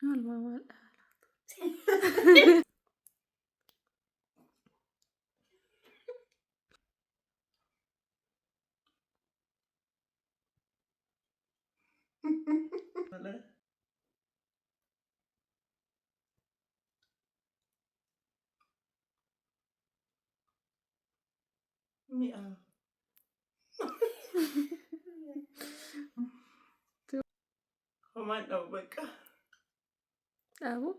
Maal maal maal Mi'a. Homaan dhabu bakka. Dhaabu.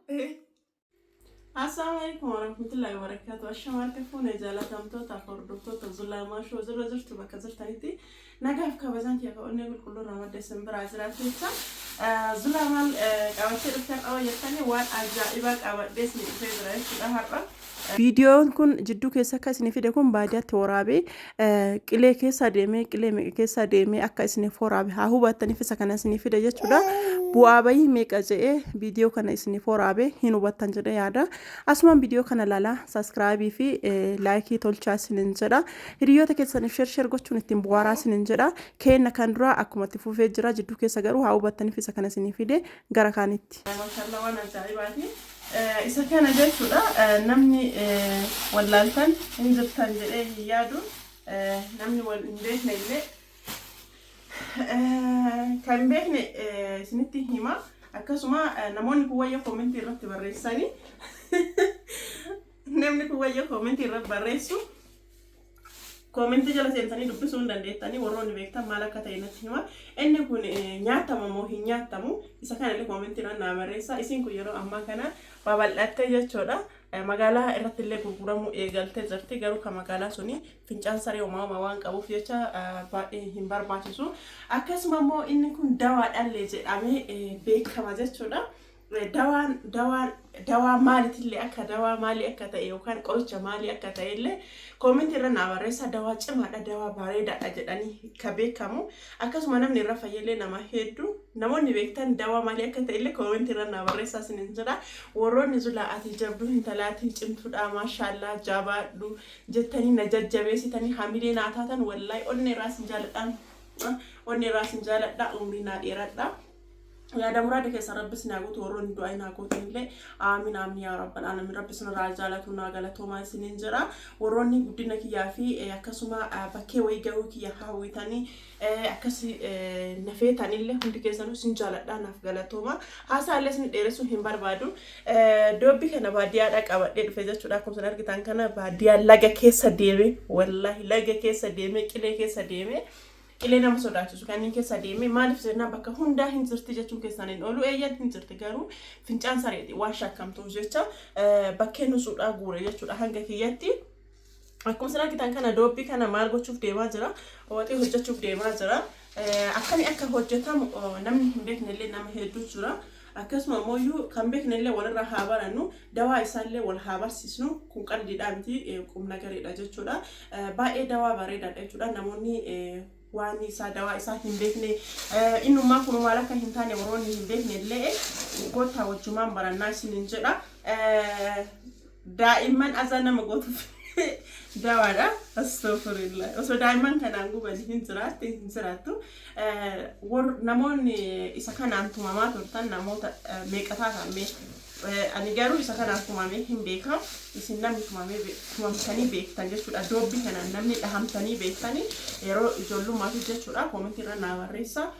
Assalaamu alaikum warahmatullahi wabarakatuh. Ashama harka fuune jaalatamtoota fi hordoftoota Zulaa Maashoo jirra jirtu bakka jirtanitti nagaaf kabajaan kiyya ka onnee qulqulluu irraa madda isin biraa jiraatu jecha. Zulaa maal qabattee dhufte har'a jettanii waan ajaa'ibaa qabadhee isin dhufee jira jechuudha har'a. Viidiyoon kun jidduu keessa akka isinii fide kun baadiyyaatti waraabee qilee keessa deemee qilee meeqa keessa deemee akka isiniif waraabe haa hubattaniif isa kana isinii fide jechuudha. Bu'aa bayii meeqa je'ee viidiyoo kana isiniif waraabe hin hubattan jedhee yaada. Asumaan viidiyoo kana laalaa saaskraayibii fi laayikii tolchaa isinin jedha. Hiriyoota keessaniif sheer sheer gochuun ittiin bu'aaraa isinin jedha. Keenna kan duraa akkuma itti fufee jira jidduu keessa garuu haa hubattaniif isa kana isinii fide gara kaanitti. Maashaallah waan ajaa'ibaati. Isa kana jechuudha namni wallaaltan hin jirtan jedhee hin yaadu namni wal hin beekne illee kan hin beekne isinitti hima akkasuma namoonni kun wayya koomentii irratti barreessanii namni kun wayya koomentii irratti barreessu Koomentii jala seentanii dubbisuu hin dandeettanii warroonni beektan maal akka ta'e natti hima. Inni kun nyaatama moo hin nyaattamu? Isa kana illee koomentii irra naa barreessaa. Isiin kun yeroo ammaa kana babal'attee jechuudha. Magaalaa irratti illee gurguramuu eegaltee jirti. Garuu kan magaalaa suni fincaan saree homaa homaa waan qabuuf jecha baay'ee hin barbaachisu. Akkasuma immoo inni kun dawaadhallee jedhamee beekama jechuudha. Dawaan dawaan dawaa maalitillee akka dawaa maalii akka ta'e yookaan qoricha maalii akka ta'e illee koomentii irra naa barreessaa dawaa cimaadha dawaa bareedaadha jedhanii ka beekamu akkasuma namni irra fayyellee nama hedduu namoonni beektan dawaa maalii akka ta'e illee koomentii irra naa barreessaa isinin jedha warroonni zulaa ati jabduu hintalaatii cimtuudha maashaallaa jabaadhu jettanii na jajjabeessitanii hamilee naa taatan wallaahi onnee irraa isin jaaladha onnee irraa isin jaaladha umrii naa dheeradha. Yaada muraada keessan rabbi isin haa guutu warroonni du'aa naa gootan illee aamin aamin yaa rabbal aalamiin rabbi isin irraa jaalatu naa galatoomaa isiniin jedha warroonni guddina kiyyaa fi akkasuma bakkee wayii gahuu kiyya hawwitanii akkasi na feetan illee hundi keessanuu isin jaaladha naaf galatooma haasaa illee isin dheeressuu hin barbaadu doobbii kana baadiyyaadhaa qabadhee dhufe jechuudha akkuma isin argitan kana baadiyyaa laga keessa deeme wallaahi laga keessa deeme qilee keessa deeme Qilee nama sodaachisu kanneen keessa deemee maaliif jennaan bakka hundaa hin jirti jechuun keessan hin oolu eeyyan hin jirti garuu fincaan sareeti waan shakkamtuuf jecha bakkee nusuudhaa guure jechuudha hanga kiyyatti. Akkuma isin argitan kana doobbii kana maal gochuuf deemaa jira waxii hojjechuuf deemaa jira akkami akka hojjetamu namni hin beekne illee nama hedduu jira. Akkasuma immoo kan beekne illee walirraa haa barannu dawaa isaallee wal haa barsiisnu kun qaldiidhaa miti qumnagareedha jechuudha. Baay'ee dawaa bareedaadha jechuudha namoonni waan isaa dawaa isaa hin beekne innummaa kun maal akka hin taane warroonni hin beekne illee kottaa wajjumaan barannaa isiniin jedha. Daa'imman azaa nama gootuuf dawaadha. Astoofurillah. Osoo daa'imman kanaan gubani hin jiraatte hin jiraattu. Namoonni isa kanaan tumamaa turtan namoota meeqa taatan mee? Ani garuu isa kanaan tumamee hin beeka. Isin namni tumamee tumamtanii beektan jechuudha. Doobbii kanaan namni dhahamtanii beektanii yeroo ijoollummaati jechuudha. Koomentii irra naa barreessaa.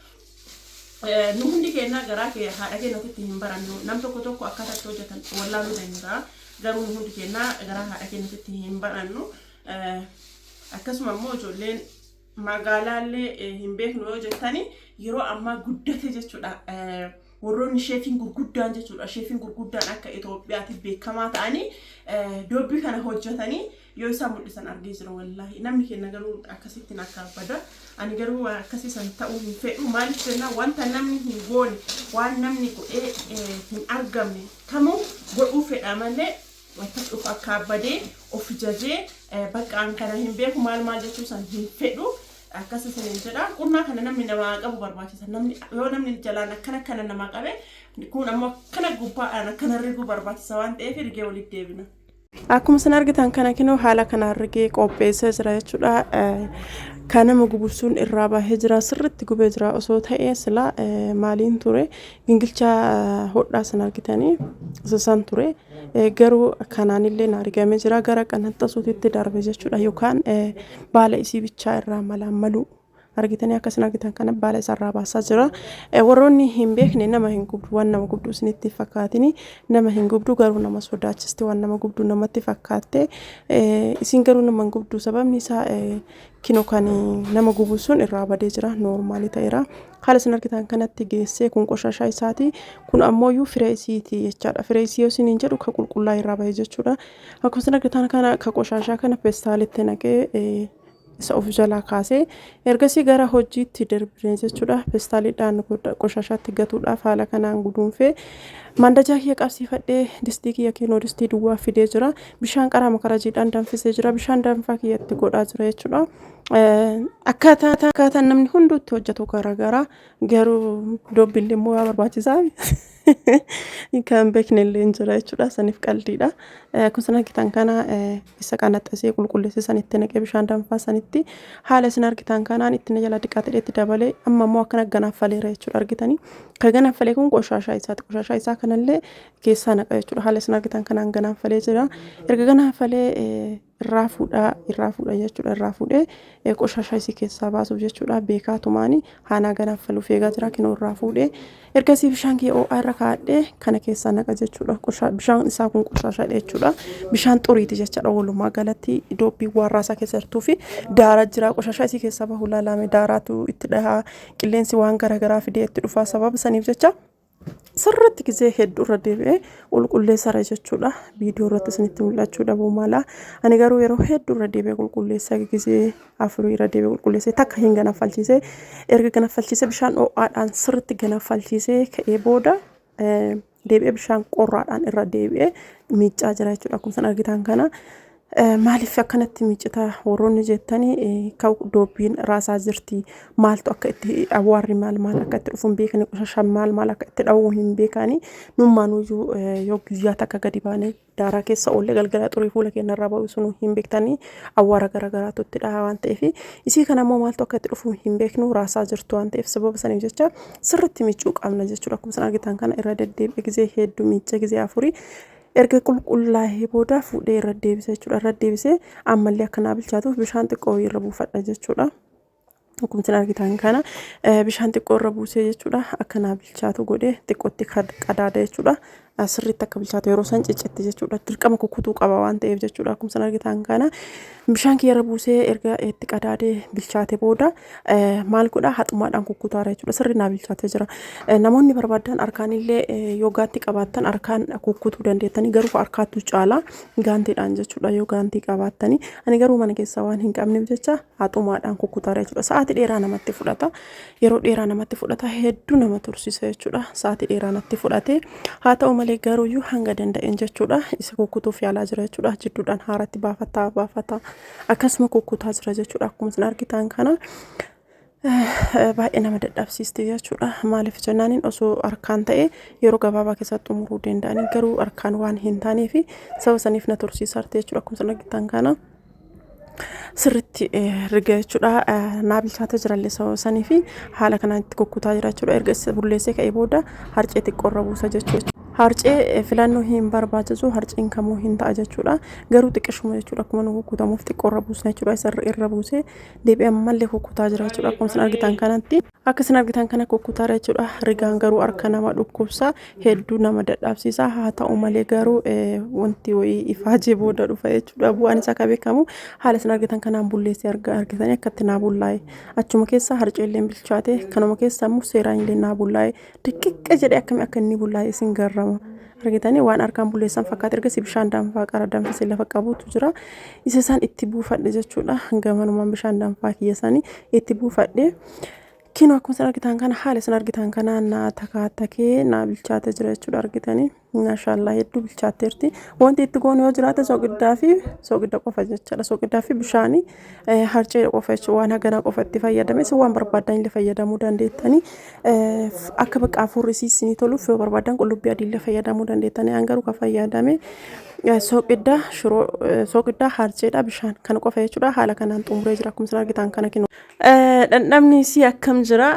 Nu hundi keenya garaa kee haadha keenyatti hin barannu. Nam tokko tokko akkaataa itti hojjetan wallaaluu danda'a. Garuu nu hundi keenya garaa haadha keenyatti hin barannu. Akkasuma immoo ijoolleen magaalaallee hin beeknu yoo jettani yeroo ammaa guddate jechuudha. Warroonni sheefiin gurguddaan jechuudha. Sheefiin gurguddaan akka Itoophiyaatti beekamaa ta'anii doobbii kana hojjetanii yoo isaan mul'isan argee jira wallaahi. Namni keenya garuu akkasitti na kaabbada. Ani garuu waan akkasii san ta'uu hin fedhu. Maaliif jennaan wanta namni hin goone waan namni godhee hin argamne kamuu godhuu fedha malee akkas of akkaabbadee of jajee bakka an kana hin beeku maal maal jechuu san hin fedhu. Akkas isiniin jedha. Qurnaa kana namni namaa qabu barbaachisa. Namni yoo namni jalaan akkana kana namaa qabe kun ammoo akkana gubbaadhaan akkana riguu barbaachisa waan ta'eef rigee walitti deebina. Akkuma isin argitan kana kinoo haala kanaan rigee qopheessee jira jechuudha. Kan nama gubu sun irraa bahee jira, sirriitti gubee jira. Osoo ta'ee sila maaliin ture, gingilchaa hodhaa san argitanii isa san ture. Garuu kanaanillee na argamee jira, gara qanaxxasuutitti darbe jechuudha, yookaan baala isii bichaa irraa malaan maluu argitanii. Akka isin argitan kana baala isaarraa baasaa jira. Warroonni hin beekne, nama hin gubdu, waan nama gubdu isinitti fakkaatini nama hin gubdu, garuu nama sodaachisti. Waan nama gubdu namatti fakkaatte isin, garuu nama hin gubdu. Sababni isaa kino kan nama gubu sun irraa badee jira, normal ta'eera. Haala isin argitan kanatti geessee, kun qoshashaa isaati, kun ammoo firee isiiti jechaadha. Firee isii yoo isiniin jedhu ka qulqullaa irraa bahe jechuudha. Akkuma isin argitan kana ka qoshashaa kana peestaalitti naqee isa of jalaa kaasee ergasii gara hojiitti darbine jechuudha. Peestaaliidhaan qoshashaatti gatuudhaaf haala kanaan guduunfee mandajaa kiyya qabsiifadhee, distii kiyya kinoo distii duwwaa fidee jira. Bishaan qaraa makarajiidhaan danfisee jira. Bishaan danfaa kiyyatti godhaa jira jechuudha. Akkaataan namni hunduu itti hojjetu garaagaraa, garuu dobbilli immoo waa barbaachisaa kan beekne illee hin jira jechuudha. Saniif qaldiidha. Akkuma isin argitan kana isa qanaxxasee qulqulleessee sanitti naqee, bishaan danfaa sanitti haala isin argitan kanaan itti na jala diqaa ta'etti dabalee, amma immoo akkana ganaffaleera jechuudha argitanii. Kan ganaffalee kun qoshaashaa isaati. Qoshaashaa isaa kanallee keessaa naqa jechuudha. Haala isin argitan kanaan ganaffalee jira. Erga ganaffalee irraa fuudhaa, irraa fuudha jechuudha. Irraa fuudhee qoshaashaa isii keessaa baasuuf jechuudha. Beekaatumaani haanaa ganaffaluuf eegaa jira. Kinoo irraa fuudhee ergasii bishaan kiyya ho'aa irra kaa'adhee kana keessaa naqa jechuudha. Bishaan isaa kun qoshaashaadha jechuudha. Bishaan xuriiti jechaadha. Walumaa galatti doobbii waan raasaa keessa jirtuu fi daara jira. Qoshaashaa isii keessaa bahu laalame, daaraatu itti dhahaa, qilleensi waan garaagaraa fidee itti dhufaa. Sababa saniif jecha sirriitti gizee hedduu irra deebi'ee qulqulleessara jechuudha. Viidiyoo irratti isinitti mul'achuu dhabuu mala. Ani garuu yeroo hedduu irra deebi'ee qulqulleessa, gizee afurii irra deebi'ee qulqulleessee, takka hin ganaffalchiisee, erga ganaffalchiisee bishaan ho'aadhaan sirriitti ganaffalchiisee ka'ee booda deebi'ee bishaan qorraadhaan irra deebi'ee miiccaa jira jechuudha. Akkuma isin argitan kana maaliif akkanatti miiccita warroonni jettanii, kan doobbiin raasaa jirti, maaltu akka itti awwaarri maal maal akka itti dhufu hin beekani, qoshashaan maal maal akka itti dha'uu hin beekani. Nummaanuyyuu yoo guyyaa takka gadi baanee daaraa keessa oollee galgala xurii fuula keenyarraa ba'u sun hin beektanii, awwaara garaagaraatu itti dhaha waan ta'eef, isii kana immoo maaltu akka itti dhufu hin beeknu, raasaa jirtu waan ta'eef, sababa saniif jecha sirriitti miicuu qabna jechuudha. Akkuma isin argitan kana irra deddeebi'ee gizee hedduu miicee, gizee afurii erga qulqullaa'ee booda fuudhee irra deebisa jechuudha. Irra deebisee ammallee akka naa bilchaatuuf bishaan xiqqoo irra buufadha jechuudha. Akkuma isin argitan kana bishaan xiqqoo irra buusee jechuudha. Akka naa bilchaatu godhee xiqqootti qadaada jechuudha. Sirriitti akka bilchaatu yeroo san ciccitti jechuudha. Dirqama kukkutuu qaba waan ta'eef jechuudha. Akkuma isin argitan kana bishaan kiyya irra buusee erga itti qadaadee bilchaate booda maal godhaa, haxumaadhaan kukkutaara jechuudha. Sirri naa bilchaatee jira. Namoonni barbaadan harkaanillee yoo gaantii qabaattan harkaan kukkutuu dandeettanii, garuu harkaattu caala gaantiidhaan jechuudha yoo gaantii qabaattanii. Ani garuu mana keessaa waan hin qabneef jecha haxumaadhaan kukkutaara jechuudha. Sa'aatii dheeraa namatti fudhata. Yeroo dheeraa namatti fudhata, hedduu nama tursiisa jechuudha. Sa'aatii dheeraa natti fudhate. Haa ta'u malee garuuyyuu hanga danda'een jechuudha isa kukkutuuf yaalaa jira jechuudha. Jidduudhaan haaratti baafataa baafataa akkasuma kukkutaa jira jechuudha. Akkuma isin argitan kana baay'ee nama dadhabsiisti jechuudha. Maaliif jennaaniin, osoo harkaan ta'e yeroo gabaabaa keessatti xumuruu danda'anii, garuu harkaan waan hin taaneef saba saniif na tursiisarti jechuudha. Akkuma isin argitan kana sirritti riga jechuudha. Naa bilchaatee jirallee sababa sanii fi haala kanaan itti kukkutaa jira jechuudha. Erga isa bulleessee ka'ee booda harcee xiqqoo irra buusa jechuudha. Harcee filannoo hin barbaachisu, harceen kamuu hin ta'a jechuudha. Garuu xiqqishuma jechuudha. Akkuma nu kukkutamuuf xiqqoo irra buusna jechuudha. Isa irra buusee deebi'ee ammallee kukkutaa jira jechuudha. Akkuma isin argitan kanatti. Akka isin argitan kana kukkutaara jechuudha. Rigaan garuu harka nama dhukkubsa, hedduu nama dadhabsiisa. Haa ta'u malee garuu wanti wayii ifaajee booda dhufa jechuudha. Bu'aan isaa kan beekamu haala isin argitan kanaan bulleessee argitanii akkatti naa bullaa'e. Achuma keessa harceelleen bilchaate, kanuma keessa immoo seeraan illee naa bullaa'e. Diqqiqqe jedhee akkamii akka inni bullaa'e isin garrama. Argitanii, waan harkaan bulleessan fakkaata. Ergasii bishaan danfaa qara danfisee lafa qabutu jira. Isa isaan itti buufadhe jechuudha. Gamanumaan bishaan danfaa kiyya sanii itti buufadhe. Kinoo akkuma isin argitan kana haala isin argitan kana naa takaatakee naa bilchaate jira jechuudha argitanii. Maashaallah, hedduu bilchaatteerti. Wanti itti goonu yoo jiraate soqiddaa fi soqidda qofa jechaadha. Soqiddaa fi bishaanii harcee qofa jechuudha. Waan haganaa qofa itti fayyadame, isin waan barbaadan illee fayyadamuu dandeettanii. Akka bakka hafuurri isinii toluuf yoo barbaadan qullubbii adii illee fayyadamuu dandeettanii. An garuu kan fayyadame soqidda, shiroo, soqiddaa, harceedha, bishaan kana qofa jechuudha. Haala kanaan xumuree jira akkuma isin argitan kana kinu. Dhandhamni isii akkam jira?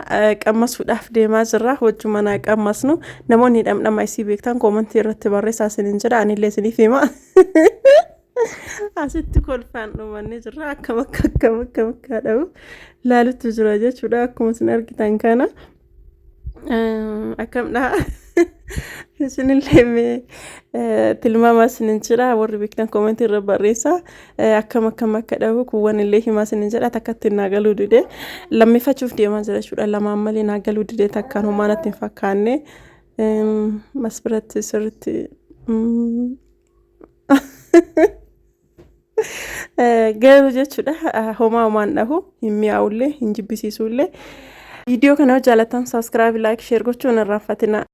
Qammasuudhaaf deemaa jirra. Wajjuma naa qammasnu. Namoonni dhamdhama isii beektan koomantii irratti barreessaa isiniin jedha. Anillee isiniif hima. Asitti kolfaan dhumannee jirra. Akkam akka akkam akkam akka dhabu laalutti jira jechuudha. Akkuma isin argitan kana. Akkamdha? Isinillee mee tilmaama isinin jira, warri beektan koomentii irra barreessa. Akkam akkam akka dhabu kuuwwan illee himaa isinin jedha. Takkatti naa galuu dide, lammifachuuf deemaa jira jechuudha. Lamaan malee naa galuu dide, takkaan homaa natti hin fakkaanne. Mas biratti sirriitti garuu jechuudha, homaa homaan dhahu, hin mi'aawullee, hin jibbisiisullee. Viidiyoo kana yoo jaallattan subscribe, like, share gochuun irraanfatina.